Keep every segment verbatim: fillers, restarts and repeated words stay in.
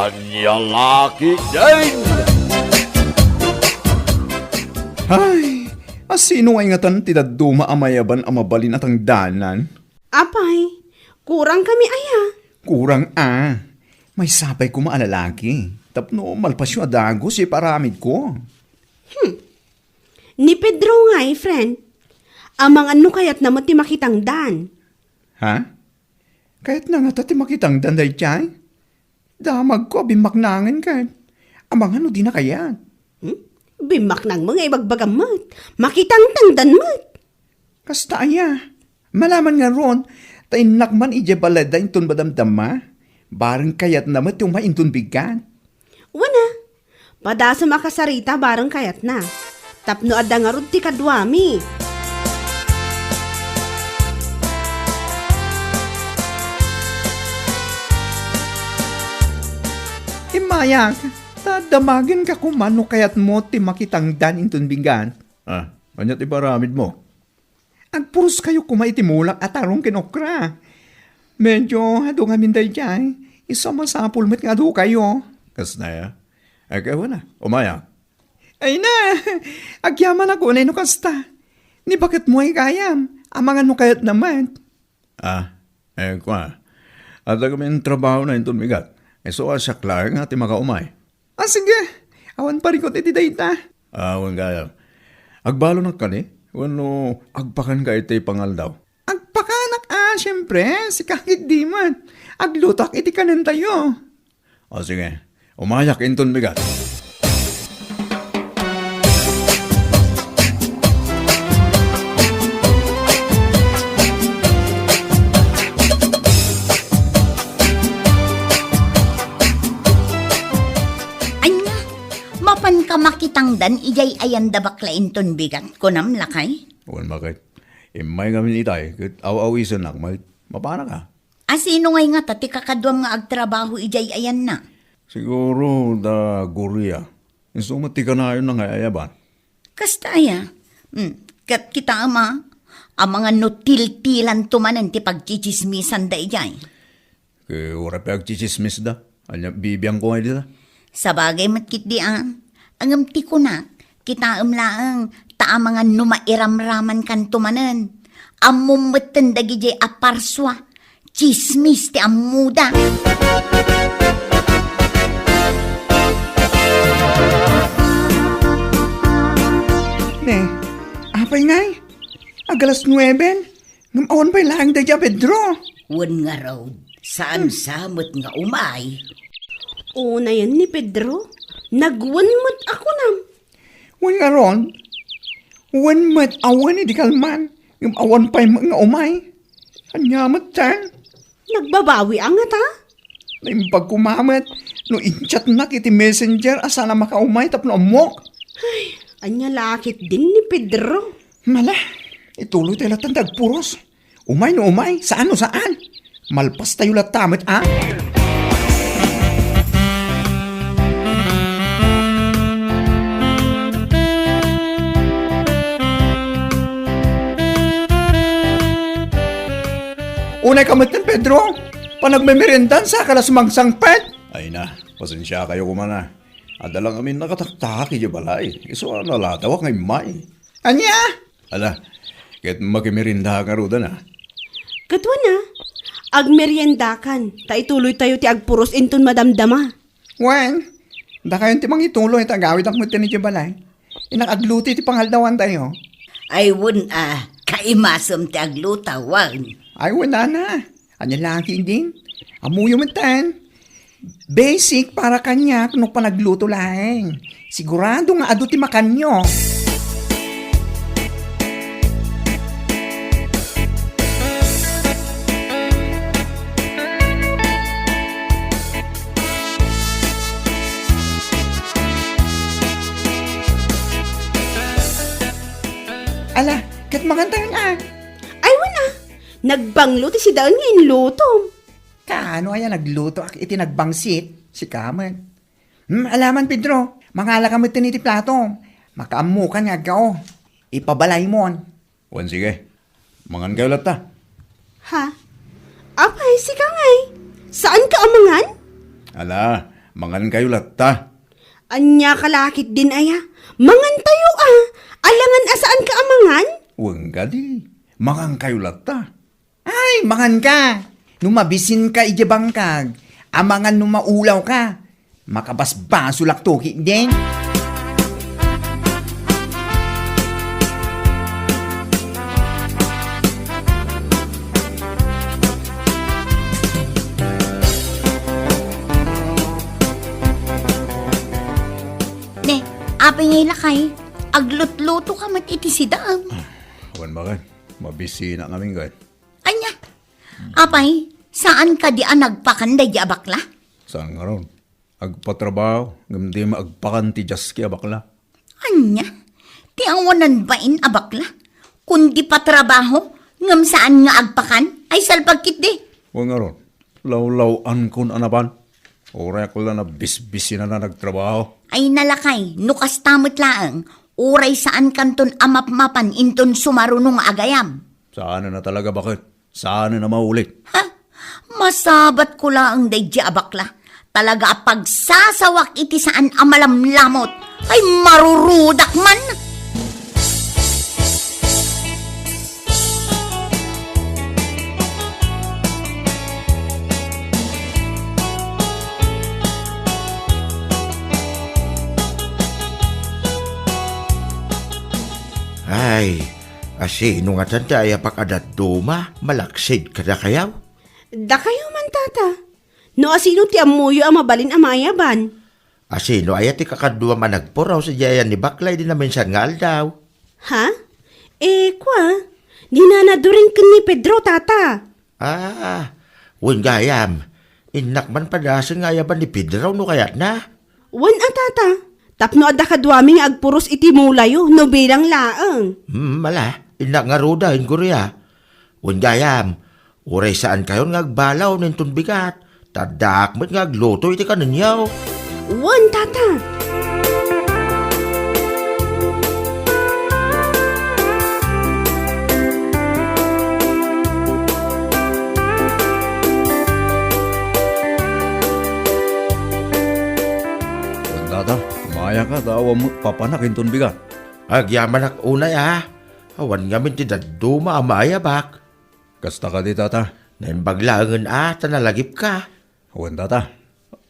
Ania la ketdin? Ay, asino ngay ngatan ti dadduma a mayaban a mabalin a tangdanan? Apay, kurang kami aya? Kurang a. Maysa pay koma a lalaki. Tapno malpasyo a dagus iti paramidko. Hmm. Ni Pedro ngay, friend. Amangan no kayatna met ti makitangdan. Ha? Kayatna ngata ti makitangdan daydiay? Damagko a bimmaknangen ket. Amangan no dina kayat. Hmm? Bimmaknang mo nga ibagbagam met. Makitangtangdan met. Kasta aya. Malaman ngarud, ta innak man idiay balayda inton madamdama. Bareng kayatna met ti umay inton bigat. Wen a, padasem a kasarita bareng kayatna. Tapno adda ngarud ti kaduami. Immayak, ta damagenka koma no kayatmo ti makitangdan inton bigat. Ah, ania ti paramidmo? Agpuroskayo koma iti mulak a tarong ken okra. Medio adu ngamin daydiay, isu a masapul met nga adukayo. Kasta aya? Ay, kayat na. Umay a. Ay na! Agyamanak unay no kasta. Ni baketmo ay gayam, amangan no kayatna met. Ah, eh, kua. Adda kami trabahona inton bigat. Isu a siak laeng ti makaumay. Ah, sige. Awan parikut iti dayta. Ah, wen gayam. Agbalonak kadi? Wenno agpakanka iti pangaldaw? Agpakanak a, siempre. Sika ketdi met. Aglutoak iti kanentayo. O sige, umayak inton bigat. Ania, mapanka makitangdan idiay ayan da bakla inton bigat, kunam, lakay? Wen, baket. Immay ngamin itay, ket aw-awisennak met. Mapanak a. Asino ngay ngata ti kakaduam nga agtrabaho idiay ayanna? Siguro da Gloria. Isu met ti kanayonna nga ayaban. Kasta aya? Hmm, ket kitaem a, amangan no tiltilanto manen ti pagtsitsismisanda idiay. Ket uray pay agtsitsismisda. Ania, bibiangko ngay dita? Sabagay met ketdi a. Ngem ti kunak, kitaem laeng, ta amangan no mairamramankanto manen. Ammom metten dagidiay a parsua. Tsismis ti ammoda. Ne, apay ngay? Ag-alas nueben? Ngem awan pay laeng daydiay a Pedro. Wen ngarud, saan sa met nga umay? Unayen ni Pedro, nagwen met a kunam. Wen ngarud, wen met a wen idi kalman, ngem awan pay met nga umay. Ania metten? Nagbabawi a ngata? Naimbag koma met no in-chatnak iti messenger a saan a makaumay tapno ammok. Ay, ania la ketdin ni Pedro? Mala, ituloytayo latta ti agpuros. Umay no umay, saan no saan. Malpastayo latta met a. Unay ka metten, Pedro. Panagmemeriendan sa ka la sumangsangpet. Ay na, pasensiakayo koma a. Adda lang amin nakataktak idiay balay. Isu a nalatawak nga immay. Ania? Ala, ket makimerienda ka ngaruden a. Ket wen a, agmeriendakan, ta ituloytayo ti agpuros inton madamdama. Wen, dakayon ti mangituloy ta agawidak metten idiay balay. Innak agluto iti pangaldawantayo. Ay, wen a, kaimasem ti agluto, wen. Ay, wen, nana. Ania la ketdin? Ammoyo metten. Basic para kaniak no panagluto laeng. Sigurado nga adu ti makanyo. Ala, ket mangantayon a. Ay, wen a. Nagbanglo ti sidaen nga inlutom. Kaano aya naglutoak iti nagbangsit? Sika met. Hmm, ala man, Pedro, mangalaka metten iti plato. Makaammokan nga aggao. Ipabalaymon. Wen, sige. Mangankayo latta. Ha? Apay, sika ngay? Saanka a mangan? Ala, Mangankayo latta. Ania ka lakit din aya? Mangantayo a. Alangan a saanka a mangan? Wen kadi. Mangankayo latta. Ay, manganka. No mabisinka idiay bangkag, amangan no maulawka. Makabasbasolak to, ki, deng. Ne, apay ngay lakay, aglutlutoka met iti sidaam. Wen, baket, mabisinak ngamin, ket. Ania? Apay, saan kadi a nagpakan daydi a bakla? Saan ngarud? Agpatrabaho, ngem dayta met agpakan ti diaski a bakla. Ania? Ti awanan bain a bakla? Kundi patrabaho, ngem saan nga agpakan? Ay, salpag ketdi. Wen ngarud, lawlaw-ankon a napan. Uray a la nabisbisinana nagtrabaho. Ay, lakay, no kasta met laeng, uray saankanton a mapmapan inton sumaruno nga agayam. Saanen a talaga, baket. Saanen a maulit. Ha? Masabatko laeng daydi a bakla. Talaga a pagsasawak iti saan a malamlamot. Ay, marurudak man! Ay, asino ngatan ti ayabak a dadduma, malaksid kadakayo? Dakayo man, tata. No asino ti ammoyo a mabalin a maayaban? Asino aya ti kakaduam a nagpuros idiay ayan ni bakla idi naminsan nga aldaw? Ha? Eh, kua, ni Nana Doring ken ni Pedro, tata. Ah, wen gayam. Innak man padasen nga ayaban ni Pedro no kayatna. Wen a, tata, tapno adda kaduami nga agpuros iti mulayo no bilang laeng. Hmm, ala, innak ngarud a, ingguriya. Wen gayam, uray saankayon nga agbalaw inton bigat, ta addaak met nga agluto iti kanenyo. Wen, tata. Wen, tata, umayaka ta awan met papanak inton bigat. Agyamanak unay a. Awan ngamin ti dadduma a maayabak. Kasta kadi, tata? Naimbag laengen a, ta nalagipka. Wen, tata.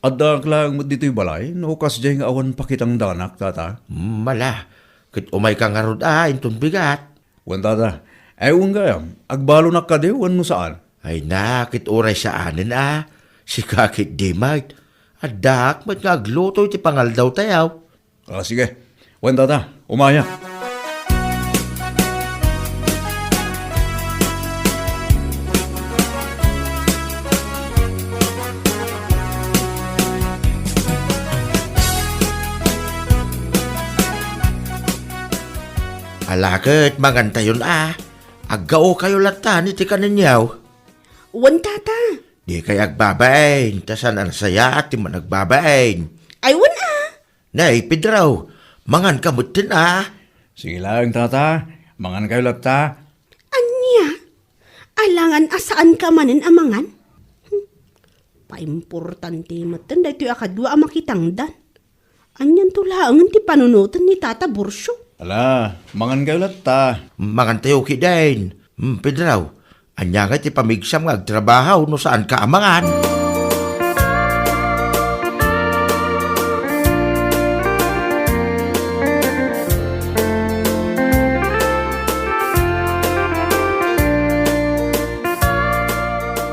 Addaak laeng met ditoy balay, no kasdiay nga awan pakitangdanak, tata. Hmm, ala. Ket umayka ngarud a, inton bigat. Wen, tata. Ay, wen gayam, agbalonak kadi wenno saan? Ay na, ket uray saanen a. Sika ketdi met. Addaak met nga agluto iti pangaldawtayo. Ah, sige. Wen, tata, umaya. Ala ket, mangantayon a. Aggaokayo latta iti kanenyo. Wen, tata. Dikay agbabain, ta saan a nasayaat ti managbabain. Ay, wen a. Nay, Pedro, manganka metten a. Sige laeng, tata. Mangankayo latta. Ania? Alangan a saanka manen a mangan? Hmm. Paimportante metten daytoy a kadua a makitangdan. Anianto laengen ti panunoten ni Tata Burcio? Ala, mangankayo latta. Mangantayo ketdin. Hmm, Pedro, ania ngay ti pamigsam nga agtrabaho no saanka a mangan?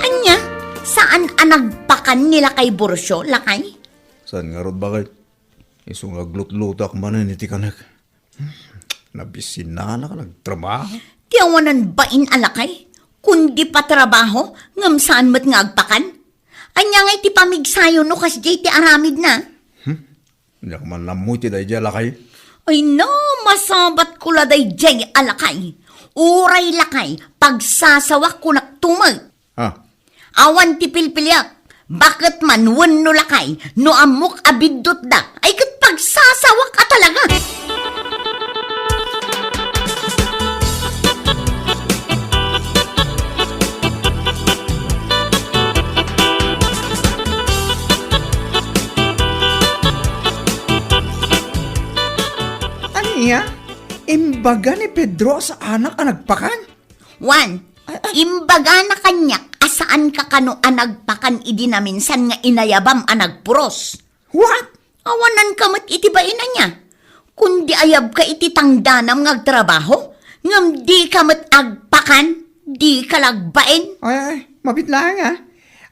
Ania? Saan a nagpakan ni Lakay Burcio, lakay? Saan ngarud, baket? Isu nga aglutlutoak manen iti kanek. Nabisinnanak nagtrabaho. Ti awanan bain a lakay, kundi patrabaho, ngem saan met nga agpakan? Ania ngay ti pamigsayo no kasdiay ti aramidna? Hmm? Diak man ammo iti daydiay a lakay. Ay na, masabatko la daydiay a lakay. Uray lakay, pagsasawak kunak tumet. Ah. Awan ti pilpiliek. Baket man wenno lakay, no ammok a biddutda, ay ket pagsasawak a talaga. Ania? Imbaga ni Pedro a saanak a nagpakan? Wen, ay, ay. Imbagana kaniak a saanka kano a nagpakan idi naminsan nga inayabam a nagpuros. What? Awananka met iti bain ania. Kundi ayabka iti tangdanam nga agtrabaho, ngem dika met agpakan, dika la agbain. Ay, ay, mabiit laeng, a.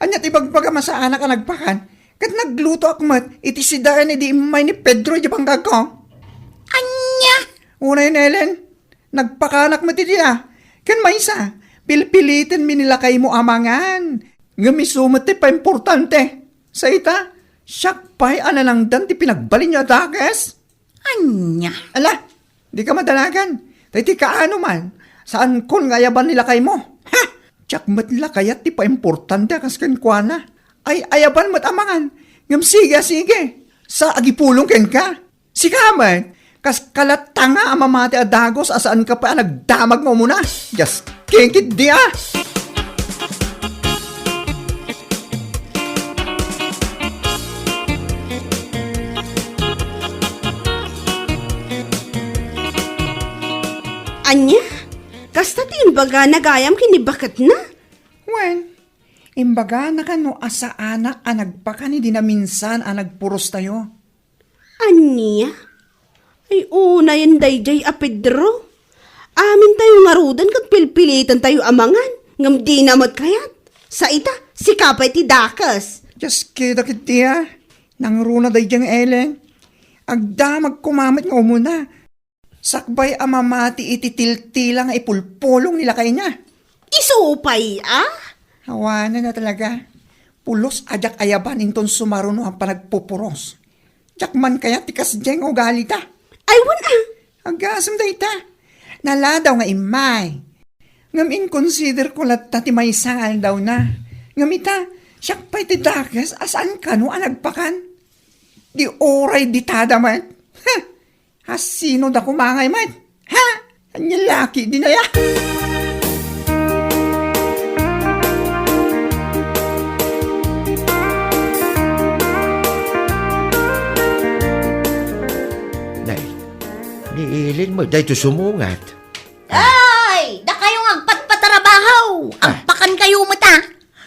Ania ti ibagbagam a saanak a nagpakan? Ket naglutoak met iti sidaen idi immay ni Pedro idiay bangkagko. Ania? Unayen, Ellen, nagpakanak met idi, a. Ken maysa, pilpilitenmi ni lakaymo a mangan. Ngem isu met ti paimportante. Sa ita, siak pay a nanangdan ti pinagbalinyo a dakes? Ania? Ala, dika madanagan. Ta iti kaano man, saankon nga ayaban ni lakaymo. Ha! Diak met la kayat ti paimportante a kas kenkuana. Ay-ayaban met a mangan, ngem sige a sige. Sa agipulong kenka. Sika met, kas kala tanga a mamati a dagus a saanka pay a nagdamag nga umuna. Just kinkit di a! Ania? Kasta ti imbagana gayam ken ni baketna? Wen, imbagana kano a saanak a nagpakan idi naminsan a nagpurostayo. Ania? Ay, unayen daydiay a Pedro. Amintayo ngaruden ket pilpilitentayo a mangan, ngem dina met kayat. Sa ita, sika pay ti dakes. Dios, kida ketdi a. Nangruna daydiay nga Ellen. Agdamag koma met nga umuna. Sakbay a mamati iti tiltila nga ipulpulong ni lakayna. Isu pay a? Awanen a talaga. Pulos a diak ayaban inton sumaruno a panagpupuros. Diak man kayat ti kasdiay nga ugalita. Ay, wen a. Agasem dayta. Naladaw nga immay. Ngem inkonsiderko latta ti maysa nga aldawna. Ngem ita, siak pay ti dakes a saan kano a nagpakan. Di uray ditada met. Ha! Asino da kumangay met? Ha? Ania laki dinaya? Nay, ni Ellen met daytoy sumungat. Ay, dakayo nga agpatpatarabaho. Ah. Agpakankayo met a.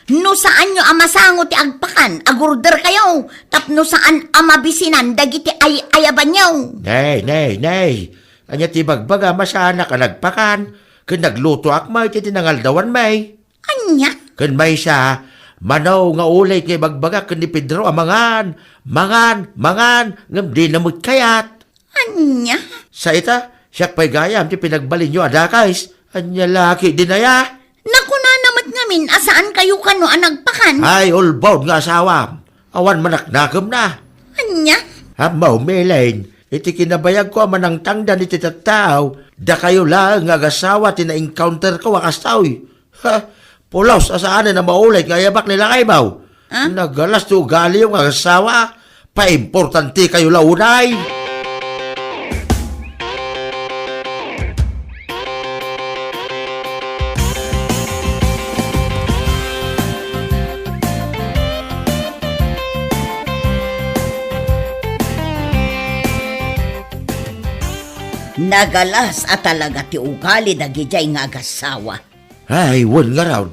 No saanyo a masango ti agpakan, agorderkayo, tapno saan a mabisinan dagiti ay-ayabanyo. Nay, nay, nay. Ania ti ibagbagam a saanak a nagpakan, ken naglutoak met iti nangaldawan met. Ania? Ken maysa, mano nga ulit nga ibagbagak ken ni Pedro a mangan, mangan, mangan, ngem dina met kayat. Ania? Sa ita, siak pay gayam ti pinagbalinyo a dakes. Ania laki dinaya? Nakunana met ngamin a saankayo kano a nagpakan. Ay, ulbod nga asawam. Awan manaknakemna. Ania? Ammo, Ellen, iti kinabayagko a manangtangdan iti tattao, dakayo laeng nga agasawa ti na-encounterko a kastoy. Ha? Pulos a saanen a maulit nga ayabak ni lakaymo. Ah? Nagalas ti ugaliyo nga asawa. Paimportantekayo la unay. Nagalas a talaga ti ugali dagidiay nga agasawa. Ay, wen ngarud.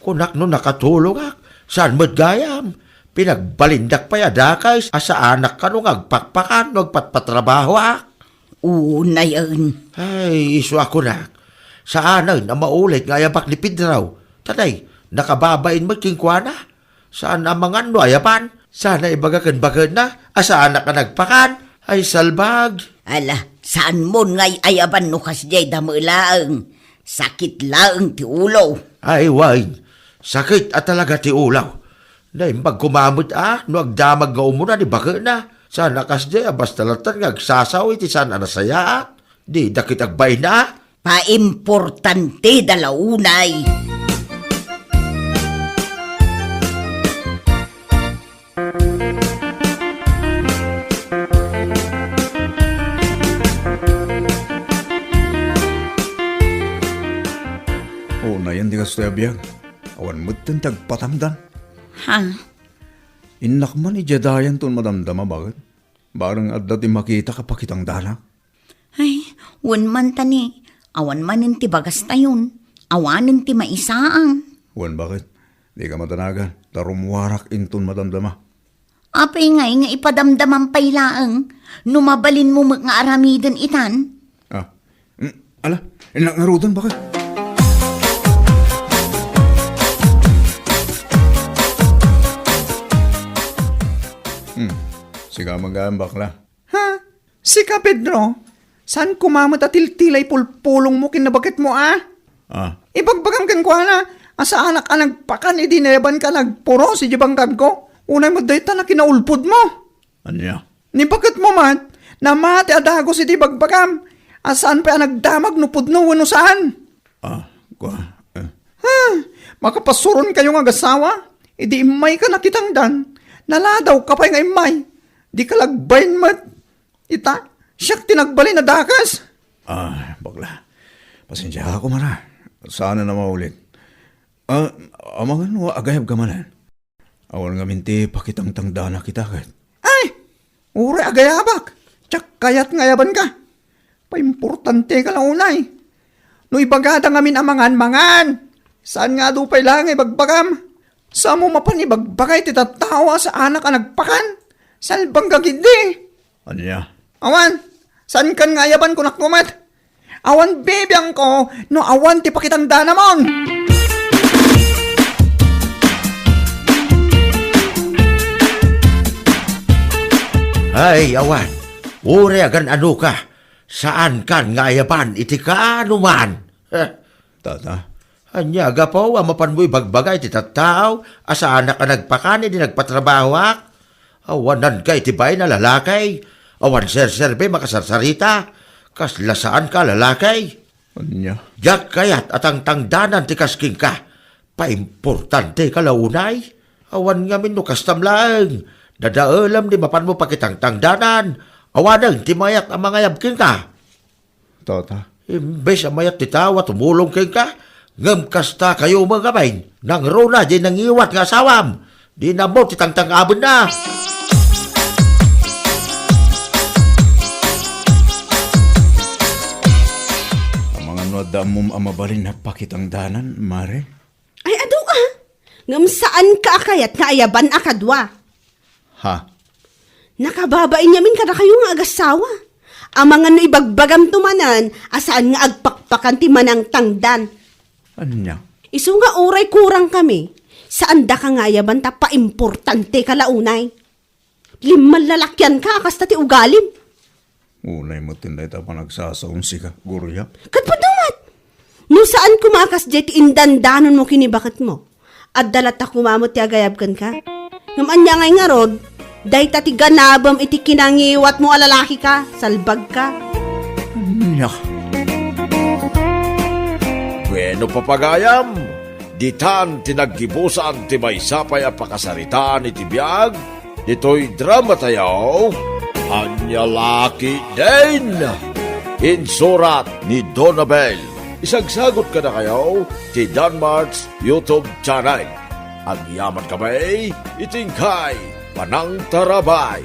Kunak no nakatulongak, saan met gayam? Pinagbalindak pay a dakes a saanak kano nga agpakpakan no agpatpatrabahoak. Unayen. Ay, isu a kunak. Saanen a maulit nga ayabak ni Pedro. Tatay, nakababain met kenkuana. Saan a mangan no ayaban? Saan a ibaga ken bakenna a saanak a nagpakan? Ay, salbag! Ala, saanmon nga ay-ayaban no kasdiay dame laeng. Sakit laeng ti ulo. Ay, wen. Sakit a talaga ti ulo. Naimbag koma met a no agdamag nga umuna ni bakenna. Saan a kasdiay a basta latta nga agsasao iti saan a nasayaat. Dida ket agbain a. Paimportanteda la unay. Unayen ti kastoy a biag. Awan metten ti agpatangdan. Ha? Innak man idiay dayanto madamdama, baket. Bareng adda ti makitak a pakitangdanak. Ay, wen man ta ni, awan manen ti bagastayon, awanen ti maisaang. Wen baket, dika madanagan, ta rummuarak inton madamdama. Apay ngay nga ipadamdamam pay laeng no mabalinmo met nga aramiden itan? Ah, mm, ala, innak ngaruden baket. Hmm, sika man gayam, bakla. Ha? Sika, Pedro? Saan koma met a tiltilay pulpulongmo ken nabaketmo, a? Ah. Ibagbagam kenkuana a saanak a nagpakan idi nayabanka nagpuros idiay bangkagko. Unay met dayta nakinaulbodmo. Ania? Ni baketmo met, namati a dagus iti ibagbagam a saan pay a nagdamag no pudno wenno saan. Ah, kua, eh. Ha? Makapasuronkayo nga agasawa? Idi immayka nakitangdan, naladawka pay nga immay. Dika lagbayen met. Ita, siak ti nagbalin a dakas. Ah, bakla. Pasensiaak koma. Saan a maulit. Ah, amangan no agayabka manen. Awan ngamin ti pakitangtangdanak ita ket. Ay! Uray agayabak! Diak kayat nga ayabanka. Paimportanteka la unay. No ibagada ngamin a mangan, mangan! Saan nga adu pay la nga ibagbagam? Saanmo mapan ibagbaga iti tattao a saanak a nagpakan? Salbangka ketdi! Ania? Awan, saankan nga ayaban, kunak met. Awan bibiangko no awan ti pakitangdanamon. Ay, awan. Uray agan-anoka, saankan nga ayaban iti kaanoman. Eh. Tata, Ania, gapu a mapanmo ibagbaga iti tattao a saanak a nagpakan idi nagpatrabahoak? Awananka iti bain a lalaki. Awan serserbi makasarsarita. Kasla saanka a lalaki. Ania? Diak kayat a tangtangdanan ti kas kenka. Paimportanteka la unay. Awan ngamin no kastam laeng. Dadaelem ti mapanmo pakitangtangdanan. Awanen ti mayat a mangayab kenka. Tata. Imbes a mayat ti tao a tumulong kenka, ngem kasta kayo met ngamin, nangruna diay nangiwat nga asawam. Dina ammo ti tangtang-abenna. Amangan no adda ammom a mabalin a pakitangdanan, Mare? Ay, adu a. Ngem saanka a kayat nga ayaban a kadua. Ha? Nakababain ngamin kadakayo nga agasawa. Amangan no ibagbagamto manen a saan nga agpakpakan ti manangtangdan. Ania? Isu nga uray kurangkami, saandaka nga ayaban ta paimportanteka la unay. Limmalalakianka a kasta ti ugalim. Unay met ti dayta a panagsasaom sika, Gloria. Ket pudno met! No saan koma a kasdiay ti indandanonmo ken ni baketmo, adda latta koma met ti agayab kenka. Ngem ania ngay ngarud, dayta ti ganabem iti kinangiwatmo a lalakika, salbagka. Ania? Bueno, papagayam, ditan ti naggibusan ti maysa pay a pakasaritaan iti biag, ditoy dramatayo, Ania La Ketdin! Insurat ni Donabel. Isagsagut kadakayo ti Danmart's YouTube channel. Agyamankami iti inkay panangtarabay.